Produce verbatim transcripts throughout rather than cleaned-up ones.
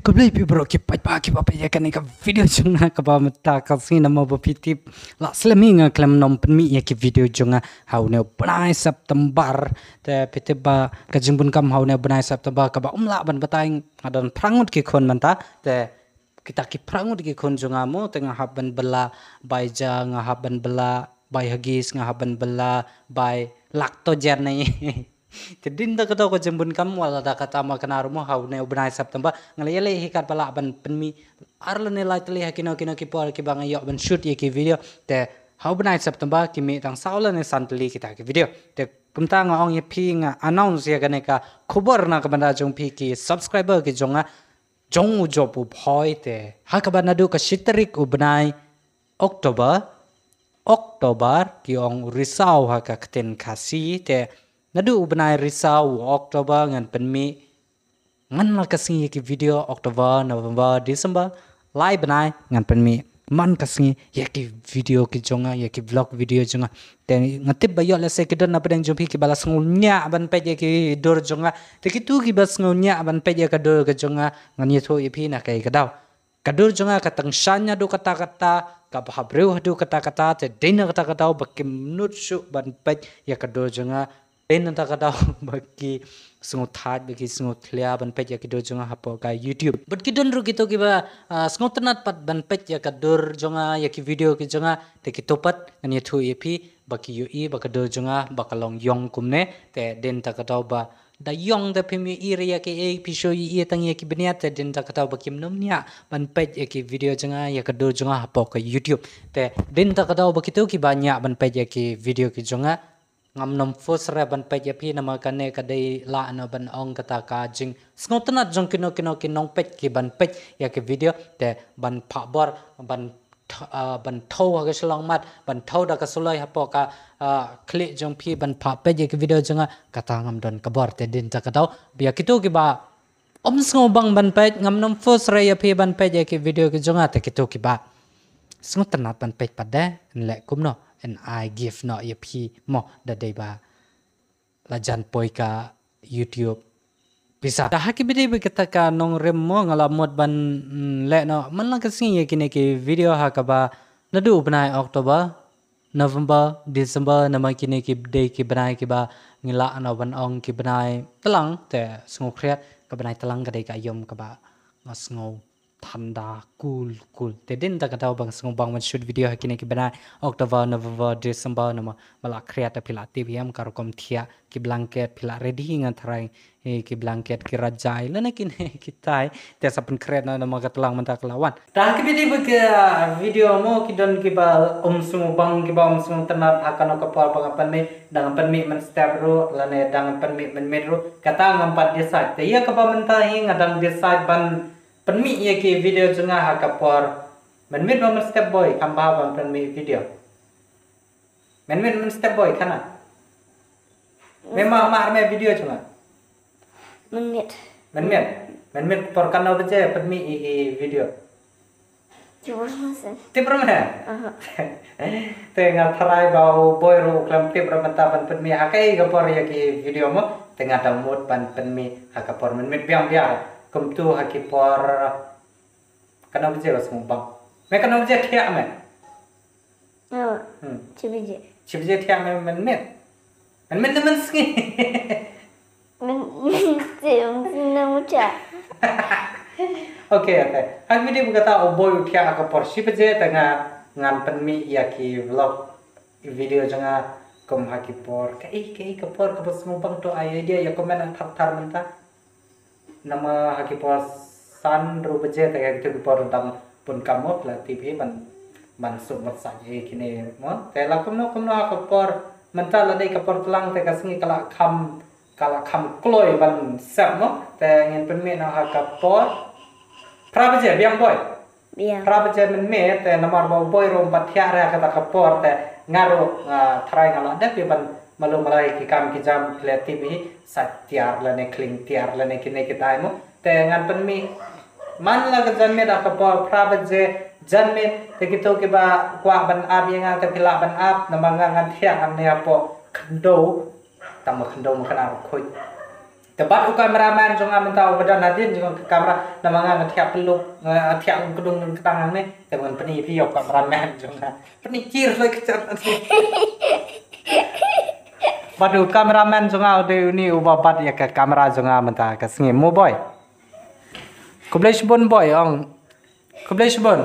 Khublei phi baroh ki paidbah kiba peit ïa kane ka video jong nga kaba mynta ka sngi, namar ba phi tip la slem hi nga khlem nym pynmih ïa ki video jong nga ha une u bnai September. Te phi tip ba ka jingbun kam ha une u bnai September kaba ym lah ban batai, nga don phra ngut ki khun mynta. Te kita ki phra ngut ki khun jong nga mo, te nga hap ban bylla bai ja, nga hap ban bylla bai Huggies, nga hap ban bylla bai Lactogen ne. Te dien da kata ka jingbun kam, wat la da kata ma kane ruh mo, ha une u bnai September nga la ïaleh hi katba lah ban pynmih ar lane lai tylli ha kino kino ki por kiba nga ïoh ban shoot ïa ki video. Te ha u bnai September ki mih tang saw lane san tylli kita ki video. Te kumta nga ong ïa phi, nga announce ïa kane ka khubor na ka bynta jong phi ki subscriber ki jong nga jong u jop u phoi. Te ha kaba naduh ka shi tarik u bnai October, October ki ong u Risaw ha ka ktien Khasi. Te naduh u bnai Risaw u October ngan pynmih man la ka sngi ïa ki video. October, November, December, lai bnai ngan pynmih man ka sngi ïa ki video ki jong nga, ïa ki vlog video jong nga. Te nga tip ba ïoh lehse ki don na pdeng jong phi kiba la sngewñiah ban peit ïa ki dur jong nga. Te kito kiba sngewñiah ban peit ïa ka dur ka jong nga, ngan ïathuh ïa phi na kaei ka daw. Ka dur jong nga ka tyngshaiñ haduh katta katta, ka bhabriew haduh katta katta. Te dei na kata ka daw ba kim nud shuh ban peit ïa ka dur jong nga. Dei na kata ka daw ba ki sngewthait, ba ki sngewthlia ban peit ïa ka dur jong nga hapoh ka YouTube. Bad ki don ruh kito kiba, ah, sngewtynnat pat ban peit ïa ka dur jong nga, ïa ki video ki jong nga. Te kito pat ngan ïathuh ïa phi ba ki ïohi ba ka dur jong nga ba ka long ïong kumne. Te dei na kata ka daw ba da ïong da phim ïohi re ïa kiei, phi shu ïohi tang ïa ki bniat. Te dei na kata ka daw ba kim nym ñiah ban peit ïa ki video jong nga, ïa ka dur jong nga hapoh ka YouTube. Te dei na kata ka daw ba kito kiba ñiah ban peit ïa ki video ki jong nga, ngam nym force re ban peit ïa phi, namar kane ka dei lah noh ban ong kata ka jingsngewtynnat jong kino kino ki nongpeit ki ban peit ïa ki video. Te ban phah bor, ban th-, ah, ban thew ha ka shlong mat, ban thew da ka suloi hapoh ka, ah, khlieh jong phi ban phah peit ïa ki video jong nga, kata ngam don ka bor. Te dei na kata ka daw ba ïa kito kiba ym sngewbang ban peit, ngam nym force re ïa phi ban peit ïa ki video ki jong nga. Te kito kiba sngewtynnat ban peit pat de, yn leh kumno, yn ai gift noh ïa phi mo, da dei ba la jan poi ka YouTube pisa. Te ha ki bynta ba kata ka nongrim mo, nga la mut ban, mm, leh noh man la ka sngi ïa kine ki video ha kaba naduh u bnai October, November, December, namar kine ki dei ki bnai kiba ngi lah noh ban ong ki bnai tlang. Te sngewkhriat, ka bnai tlang ka dei ka aïom kaba nga sngew thanda, cool, cool. Te dei na kata ka daw ba nga sngewbang ban shoot video ha kine ki bnai October, November, December, namar ba la khriat, te phi la tip hi em, ka rukom thiah ki blanket, phi la ready hi, nga tharai, eh, ki blanket, ki rajai lane kine kitai. Te sa pynkhriat noh namar ka tlang mynta ka la wan. Te ha ki bynta ba ka video mo, ki don kiba ym sngewbang, kiba ym sngewtynnat ha kano ka por ba nga pynmih, dang pynmih mynstep ruh lane dang pynmih mynmiet ruh, kata ngam pat decide. Te ïa kaba mynta hi nga dang decide ban pynmih ïa ki video jong nga ha ka por mynmiet, ba mynstep boi kham bha ban pynmih video. Mynmiet mynstep boi khana. Me ma, ma ar me video jong nga. Mynmiet. Mynmiet. Mynmiet por katno baje pynmih ïa ki video? Tip ruh ma seh. Tip ruh ma seh? Aha. Te nga tharai ba u boi ruh u khlem tip ruh mynta ban pynmih ha kaei ka por ïa ki video mo. Te nga dang mut ban pynmih ha ka por mynmiet biang biang. Kumto ha ki por katno baje ba sngewbang. Me katno baje thiah me? Oh. Hmm. Shi baje. Shi baje thiah me mynmiet? Mynmiet ne mynsngi? Myn-, mynsngi, mynsngi na mucha. Okay, okay. Ha ki bynta ba kata u boi u thiah ha ka por shi baje, te nga ngan pynmih ïa ki vlog video jong nga kum ha ki por. Kaei, kaei ka por kaba sngewbang, to ai idea ïa comment thar thar mynta. Namar ha ki por san ru baje te ha kito ki por dang bun kam mo, phi la tip hi ban, ban suk ban sah ïa kine mo. Te la kumno kumno ha ka por mynta la dei ka por tlang te ka sngi ka la kham, ka la kham kloi ban sep mo. Te ngin pynmih noh ha ka por phra baje biang boi. Biang. Phra baje mynmiet, te namar ba u boi ruh um pat thiah re ha kata ka por, te nga ruh nga tharai nga la dep ïa ban malu malai ki kam ki jam, phi la tip hi, sait tiar lane khling tiar lane kine kitai mo. Te ngan pynmih man la ka janmiet ha ka por phra baje janmiet, te kito kiba kwah ban ap ïa nga te phi lah ban ap, namar nga ngan thiah hangne hapoh khyndew, tang ma khyndew ma kane ruh khuid. Te bad u cameraman jong nga mynta uba don hadien jong ka camera, namar nga nga thiah pynlup, nga thiah lum kdung lum ktang hangne. Te ngan pyni phi ïa u cameraman jong nga. Pyni chir lei ka chat. Bad u cameraman jong nga u dei uni uba bat ïa ka camera jong nga mynta ka sngi mo boy. Khublei shibun boy ong. Khublei shibun.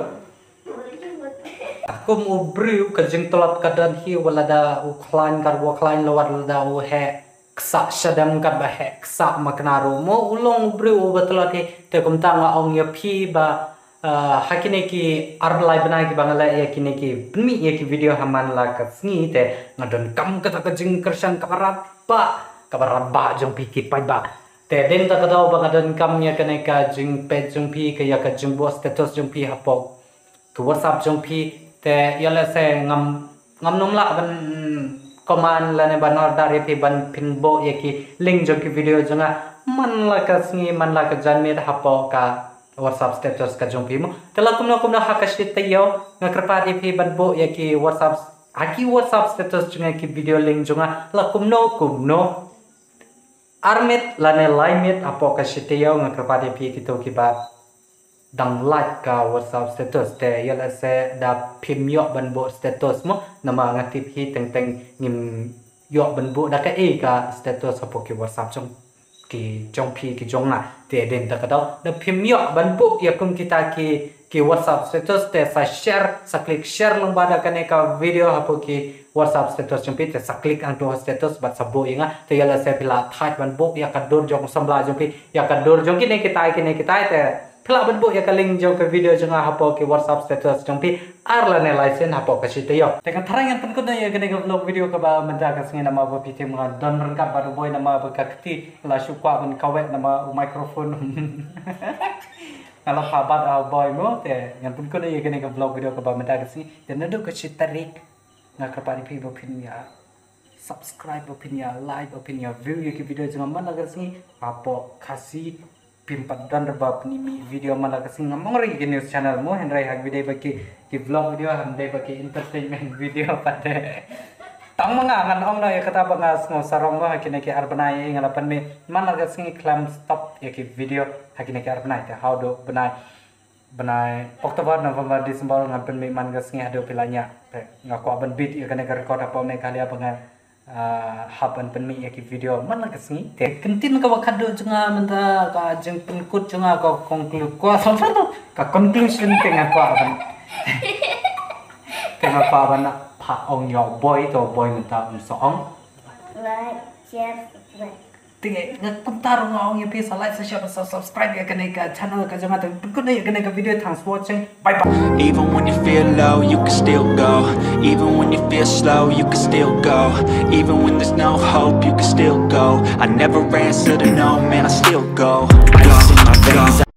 Kum u briew ka jingtlot ka don hi wat lada u khlaiñ kat wa khlaiñ lawat lada u heh ksah shadem kat ba heh ksah makna ruh mo u long u briew uba tlot hi. Te kumta nga ong ïa phi ba ah, ha kine ki ar lai bnai kiba nga leh ïa kine ki pynmih ïa ki video ha man la ka sngi te nga donkam kata ka jingkyrshan kaba radbah kaba radbah jong phi ki paidbah. Te dei na kata ka daw ba nga donkam ïa kane ka jingpeit jong phi ka ïa ka jingbuh status jong phi hapoh ki WhatsApp jong phi. Te ïa lehse ngam ngam nym lah ban command lane ban order ïa phi ban pynbuh ïa ki link jong ki video jong nga man la ka sngi man la ka janmiet hapoh ka WhatsApp status ka jong phi mo. Te la kumno kumno ha ka shi taïew nga kyrpad ïa phi ban buh ïa ki WhatsApp ha ki WhatsApp status jong nga ki video link jong nga la kumno kumno. Ar miet lane lai miet hapoh ka shi taïew nga kyrpad ïa phi kito kiba dang like ka WhatsApp status te ïa lehse da phim ïoh ban buh status mo namar nga tip hi teng teng ngim ïoh ban buh da kaei ka status hapoh ki WhatsApp jong ki jong phi ki jong nga. Te dei na kata ka daw da phim ïoh ban buh ïa kum kita ki ki WhatsApp status te sa share sa click share lyngba da kane ka video hapoh ki WhatsApp status jong phi te sa click hangto ha status bad sa buh ïa nga. Te ïa lehse phi la thait ban buh ïa ka dur jong u samla jong phi ïa ka dur jong kine kitai kine kitai te phi lah ban buh ïa ka link jong ka video jong nga hapoh ki WhatsApp status jong phi ar lane lai sien hapoh ka shi taïew. Te nga tharai ngan pynkut ïa kane ka vlog video kaba mynta ka sngi namar ba phi tip nga don ryngkat bad u boy namar ba ka kti la shu kwah ban kawek namar u microphone. Nga la phah bat ha u boy mo te ngan pynkut ïa kane ka vlog video kaba mynta ka sngi. Te naduh ka shi tarik nga kyrpad ïa phi ba phin ïa subscribe ba phin ïa like ba phin ïa view ïa ki video jong nga man la ka sngi hapoh Khasi. Phim pat don re ba pynmih video man la ka sngi ngam ong re ki news channel mo hynrei ha ki video ba ki ki vlog video hynrei ba ki entertainment video pat de. Tang ma nga ngan ong na ïa kata ba nga sngew sarong mo ha kine ki ar bnai nga la pynmih man la ka sngi khlem stop ïa ki video ha kine ki ar bnai te haduh bnai bnai October, November, December ngan pynmih man ka sngi haduh phi la ñiah. Te nga kwah ban beat ïa kane ka record hapoh Meghalaya ba nga ah, hap ban pynmih ïa ki video man la ka sngi. Te kyntien kaba khatduh jong nga mynta ka jingpynkut jong nga ka conclude ka sa pher tu ka conclusion te nga kwah ban te nga kwah ban phah ong ïa u boy to boy mynta um sa ong. Like, share, subscribe. Te nga kumta ruh nga ong ïa phi sa like sa share sa subscribe ïa kane ka channel ka jong nga te pynkut ïa kane ka video thanks for watching. Bye bye. Even when you feel low, you can still go. Even when you feel slow, you can still go. Even when there's no hope, you can still go. I never answer to no, man, I still go. Ice in my veins.